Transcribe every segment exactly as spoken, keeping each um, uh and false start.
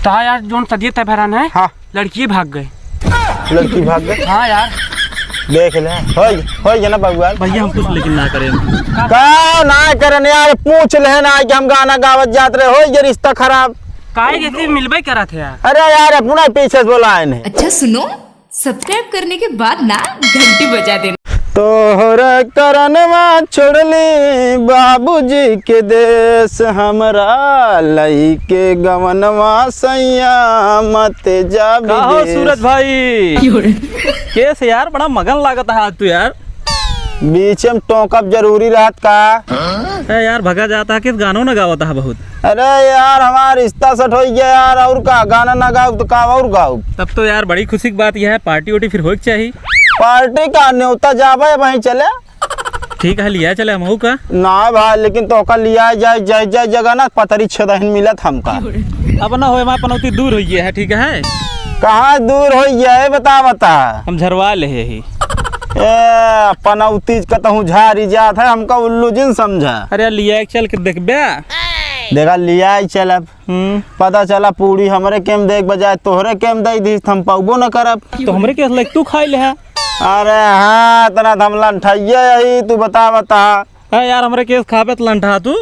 तहा यार, जोन सदिये तय भरान है, हाँ। लड़की भाग गए। लड़की भाग गए? हाँ यार। देख ले, होई, होई गे ना बबुआ। भैया, हम कुछ लेकिन ना करें। का ना करें यार, पूछ ले ना कि हम गाना गावत जात रहे, होई गे रिश्ता खराब। काहे के सिर्फ मिलबे करत है यार। अरे यार, अपना पीछे से बोला है इन्हें। अच्छा सुनो, सब्सक्राइब करने के बाद ना घंटी बजा देना। तोहरा करनवा छोड़ली बाबूजी के देश, हमरा लइके गवनवा सैया मत जा का हो विदेश। सूरज भाई? क्यों रे? केस यार, बड़ा मगन लागत है आज तू यार। बीच में टोकब जरूरी रहत का? ए यार, भगा जाता है, किस गानों न गावत है बहुत। अरे यार, हमार रिश्ता सेट हो गया यार, और का गाना ना गाउब तो का और गाउब? तब तो यार बड़ी खुशी की बात यह है, पार्टी वार्टी फिर होए के चाहिए। पार्टी का न्योता जाबे वहीं चले। ठीक है, लिया चले हमहू का। ना भाई, लेकिन तोका लिया जाए, जाए, जाए जगह ना पतरी छेदहिन मिलत हमका। अब ना होए, हमार पनौती दूर हो गया है, ठीक है? कहाँ दूर हो गया है, बता, बता। हम झरवा ले ही। ए, पनौती कतहूँ झारी जात है, हमका उल्लू जिन समझा। अरे लिया के चल के देखबे। देखा, लिया ही चलब। हम्म। पता चला पूड़ी हमरे केम देख बजाय तोहरे केम दे दी, हम पउबो न करब। तो हमरे केस लाइक तू खाई ले है। अरे हाँ, इतना तो हम लंठाइए यही, तू बता, बता। अरे यार, हमरे केस खाबे तो लंठा तू।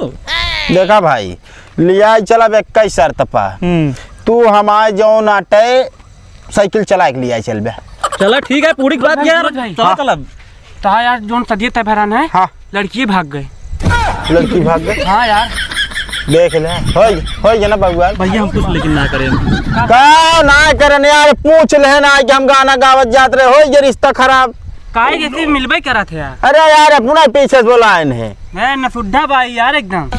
देखा भाई, लिया ही चलब इक्कीस शर्त पा। हम्म। तू हमारे जौन आटे साइकिल चला के लिया चलबे। चला ठीक है, पूड़ी की बात यार। सूरज भाई। चला हाँ। चलब। तहा यार, जोन सदिये तय भरान है, हाँ। लड़की भाग गए। लड़की भाग गए? हाँ यार। देख ले, होई, होई गे ना बबुआ। भैया, हम कुछ लेकिन ना करें। का ना करें यार, पूछ ले ना कि हम गाना गावत जात रहे, होई गे रिश्ता खराब। काहे के सिर्फ मिलबे करत है यार। अरे यार, अपना पीछे से बोला है इन्हें। मैं नसुड्ढा भाई यार एकदम।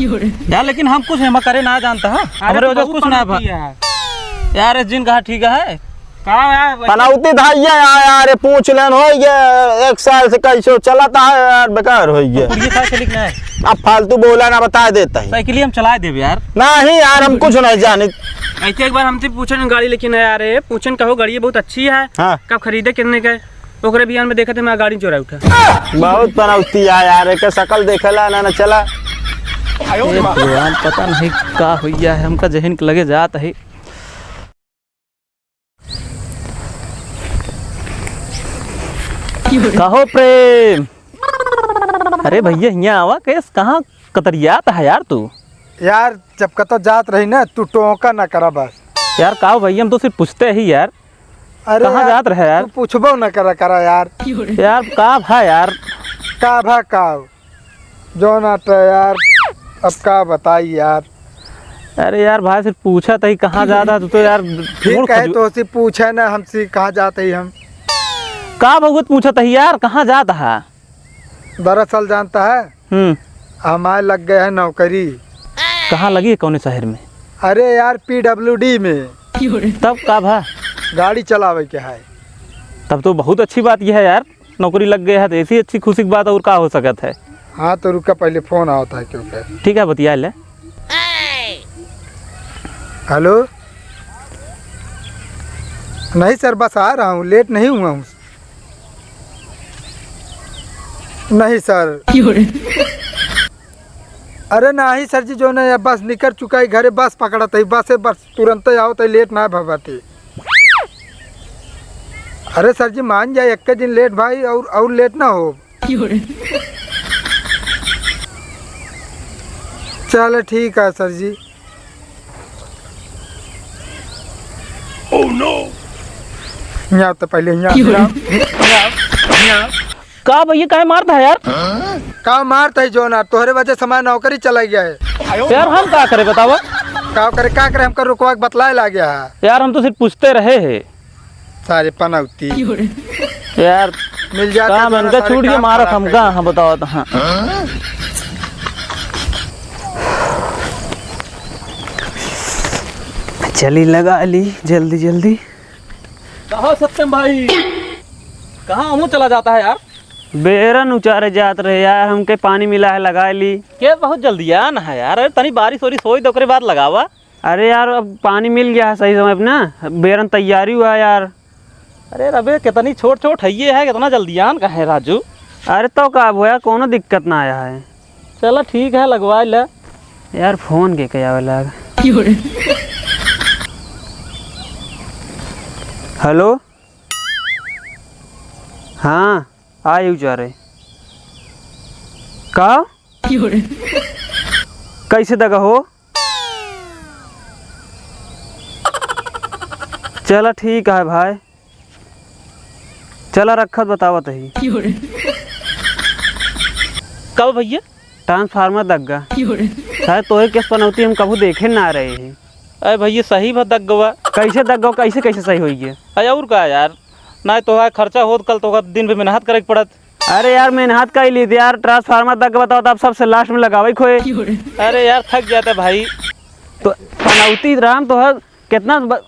यार, लेकिन हम कुछ एमा करे ना जानता है। अरे हमरे तो वजह से बहुत कुछ ना भा पनौती है। यार, जिन कहा ठीक है। का यार, वैसे पनौती धाइया यार, यार, पूछ लेन हो गया, एक साल से कैसे चलता है यार, बेकार हो गया। कुड़िए खा चलिक ना है। अब फालतू बोला ना, बता देता है। साइकिल हम चला देब यार। नहीं यार, हम कुछ नहीं जाने। ऐसे एक बार हमसे पूछन गाड़ी लेकिन यार, ये पूछन कहो गाड़ी बहुत अच्छी है, हाँ। कब खरीदे कितने के, ओकरे बिहान में देखा थे मैं गाड़ी चोरा उठा। बहुत पनौती है यार, एक शकल देखेला ना, ना चला। ए भगवान, पता नहीं का होइया है, हमका जहन के लगे जात है। कहो प्रेम। अरे भैया, हियाँ आवा, केस कहाँ कतरियात है यार तू? यार, जब कतो जात रही ना, तू टोका ना करा बस। यार, का हो भैया, हम तो सिर्फ पूछते ही यार। अरे कहाँ यार, जात रहे यार? तू पूछबो ना करा, करा यार। यार, का भा यार? का भा का? जौन आटा यार, अब का बताई यार। अरे यार भाई, सिर्फ पूछत ही, कहाँ जात है तू तो यार? फिर कहे तो सिर्फ पूछे ना हमसे, कहाँ जात ही हम? का भगवत पूछत ही यार, कहाँ जात है? दरअसल जानता है, हम्म। हमारे लग गए है नौकरी। कहाँ लगी है, कौने शहर में? अरे यार, पीडब्ल्यूडी में। तब का भा? गाड़ी चलावे के है। तब तो बहुत अच्छी बात यह है यार। नौकरी लग गया है तो ऐसी अच्छी खुशी की बात और का हो सकत है। हाँ, तो रुका, पहले फोन आवत है क्योंकि। ठीक है, बतिया ले। हेलो। नहीं सर, बस आ रहा हूँ, लेट नहीं हुआ हूँ। नहीं सर। अरे नहीं सर जी, जो नहीं, बस निकल चुका है घरे, बस पकड़त है, बस है, बस तुरंत आवत है, लेट ना भवती। अरे सर जी, मान जाए, एक दिन लेट भाई, और, और लेट ना हो। चलो ठीक है सर जी। Oh no! यहाँ तो पहले यहाँ, यहाँ, यहाँ, यहाँ। का भैया, काहे मारत है यार? का मारत है जोना? तोहरे वजह से हमार नौकरी चला गया है। यार, हम का करे बतावा? का करे, का करे, हमका रुकवा के बतलाए ला गया है। यार, हम तो सिर्फ पूछते रहे हैं। सारे पनौती। यार, मिल जाते काम तो ना इनका सारे छूट के काम मारत खराब हमका, कर हाँ, बताओ तो, हाँ। चली लगा ली जल्दी जल्दी। कहो सत्यम भाई, कहाँ हमू चला जाता है यार? बेरन उचारे जात रहे यार, हमके पानी मिला है, लगा ली। के बहुत जल्दी आन है यार, अरे तनी बारिश ओरिश होई तो ओकरे बाद लगावा। अरे यार, अब पानी मिल गया है सही समय पे ना, बेरन तैयारी हुआ यार। अरे रबे, कितनी छोट छोट है ये है, कितना जल्दी आन का है राजू। अरे तो का भोया, कोनो दिक्कत ना आया है। चला ठीक है, लगवा ले। यार, फोन के कहे आवे लाग। हेलो, हाँ, आयु जा रहे। का? कैसे दगा हो? चला ठीक है भाई, चला रखत बतावत ही। कब भैया? ट्रांसफार्मर दग्गा। शायद तोहे केस पनौती हम कभू देखे ना रहे ही। अरे भैया, सही भा दग्गवा। कैसे दग्गवा, कैसे, कैसे सही होई गया? अरे और का यार, ना तोहार खर्चा होत, कल तोहार दिन भर मेहनत करे के पड़त। अरे यार, मेहनत का ही लीजिए यार, ट्रांसफार्मर दग्गा बताओ तो आप सबसे लास्ट में लगावे खोए। अरे यार, थक जाता भाई। तो पनौती राम तो है, कितना ब-,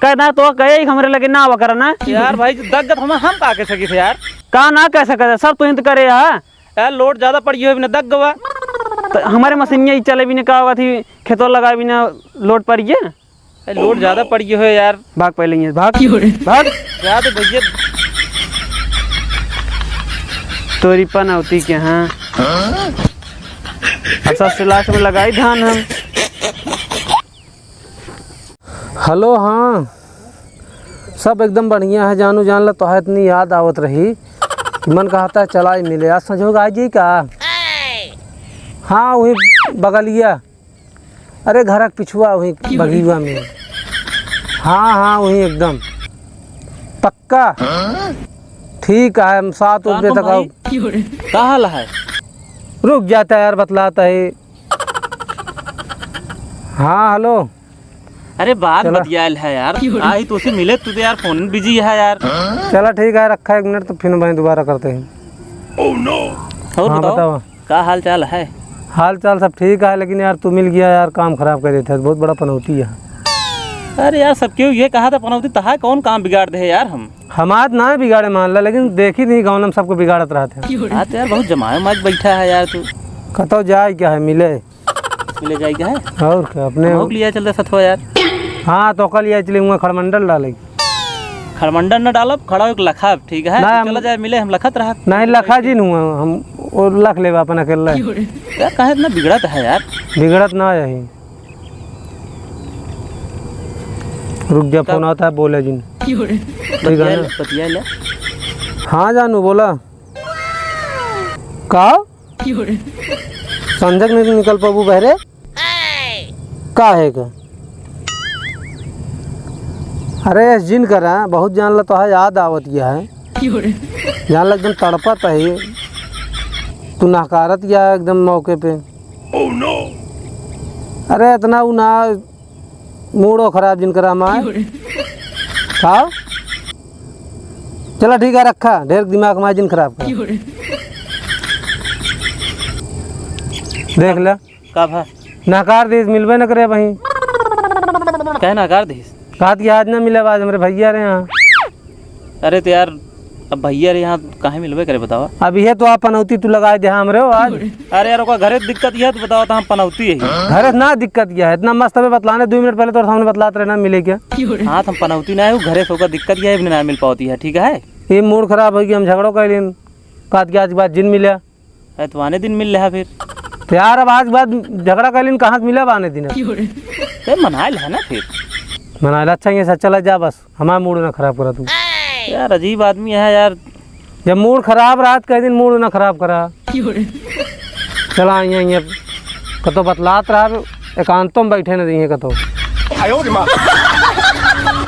कहना तो कहे ही हमरे लगे ना आवा करा ना। यार भाई, दग्गत हम, हम का कह सकी थे यार? का ना कह सके, सब तो इंत करे हा। यार, लोड ज्यादा पड़ गयो है, बिना दग्गवा। तो हमारे मशीनिया ही चले बिना का होगा थी, खेतों लगा बिना लोड पड़ गया। ए, लोड ज्यादा पड़ गयो है यार। भाग पहले यहाँ, भाग। भाग। जा दे भैया। तोरी पनौती के, हाँ। अब सबसे लास्ट में लगाई धान हम। हेलो, हाँ, सब एकदम बढ़िया है जानू। जान ला, तोहार इतनी याद आवत रही कि मन कहता है चला ही मिले। आज संझोग आ जाई का? हाँ, वही बगलिया, अरे घर के पिछुआ वही बगिया में। हाँ, हाँ, वही एकदम पक्का। ठीक है, हम सात बजे तक आओ। का हाल है? रुक जाता है यार, बतलाता है। हाँ, हेलो। अरे बात चला। बतियाल है यार। आई तो उसे मिले, तू तो यार फोन बिजी है यार। चला ठीक है, रखा एक मिनट, तो फिर मैं दोबारा करते हैं। और हाँ, बताओ, बताओ। का हाल चाल है? हाल चाल सब ठीक है, लेकिन यार तू मिल गया यार, काम खराब कर देता है, बहुत बड़ा पनौती है। अरे यार, सब क्यों ये कहा था पनौती, तहा कौन काम बिगाड़ दे यार हम? हमार ना बिगाड़े मान ला, लेकिन देखी नहीं गाँव में सबको बिगाड़त रहते हैं। हाँ तो यार, बहुत जमाए माज बैठा है यार तू। कतौ जाए क्या है, मिले? मिले जाए क्या है? और क्या, अपने हम लोग लिया चलते सथवा यार। हाँ, तो कल ये चले हुआ खड़मंडल डाले। खड़मंडल न डालब, खड़ा एक लखा, ठीक है? ना, तू हम चला जाए मिले, हम लखत रहा। नहीं, लखा जी नहीं हुआ, हम वो लख लेबा अपन अकेले। यार, काहे इतना बिगड़त है यार? बिगड़त ना यही। रुक जा, का? फोन आता है, बोले जिन। ठीक है ना? बतिया ले। हाँ जानू, बोला। का? संझक नहीं निकल पाबू बहरे? का है का? अरे, ऐस जिन करा, बहुत जान ला तोहार याद आवत गया है। जान ला एकदम तड़पत है, तू नहकारत गया है एकदम मौके पे। अरे, इतना उ ना, मूडो खराब जिन करा हमार। का? चला ठीक है, रखा, ढेर दिमाग हमार जिन खराब करा। देख ले। का भा? नकार दीस, मिलबे न करे भाई। काहे नकार दीस? कहत कि आज ना मिलब, आज हमरे भैया रहे यहाँ। अरे तो यार, अब भैया रहे यहाँ काहे मिलबे करे बतावा? अब ये तो आप पनौती तू लगाए दे हमरे हो आज। अरे यार, ओका घरे दिक्कत यह तो बतावा, तो हम पनौती है। घरे ना दिक्कत क्या है, इतना मस्त हमें बतलाने, दो मिनट पहले तोरे सामने बतलात रहे ना मिले क्या? हाँ, तो हम पनौती ना है, वो घरे से ओका दिक्कत यह है, ना मिल पावती है, ठीक है? ये मूड खराब हो गया, हम झगड़ो कर लेन, कहत कि आज के बाद जिन मिले। अरे, तो आने दिन मिल लेहा फिर। तो यार, अब आज के बाद झगड़ा कर लेन, कहाँ से मिला अब आने दिन? अरे, मनाए लेहा ना फिर। मनाए ला, अच्छा, ये सच चला जा बस, हमारा मूड ना खराब करा तू। यार, अजीब आदमी है यार। जब मूड खराब रहा, तो कह दिन मूड ना खराब करा। चला, यहाँ, यहाँ कतो बतलात रहा, एकांतों में बैठे न रहिए कतो।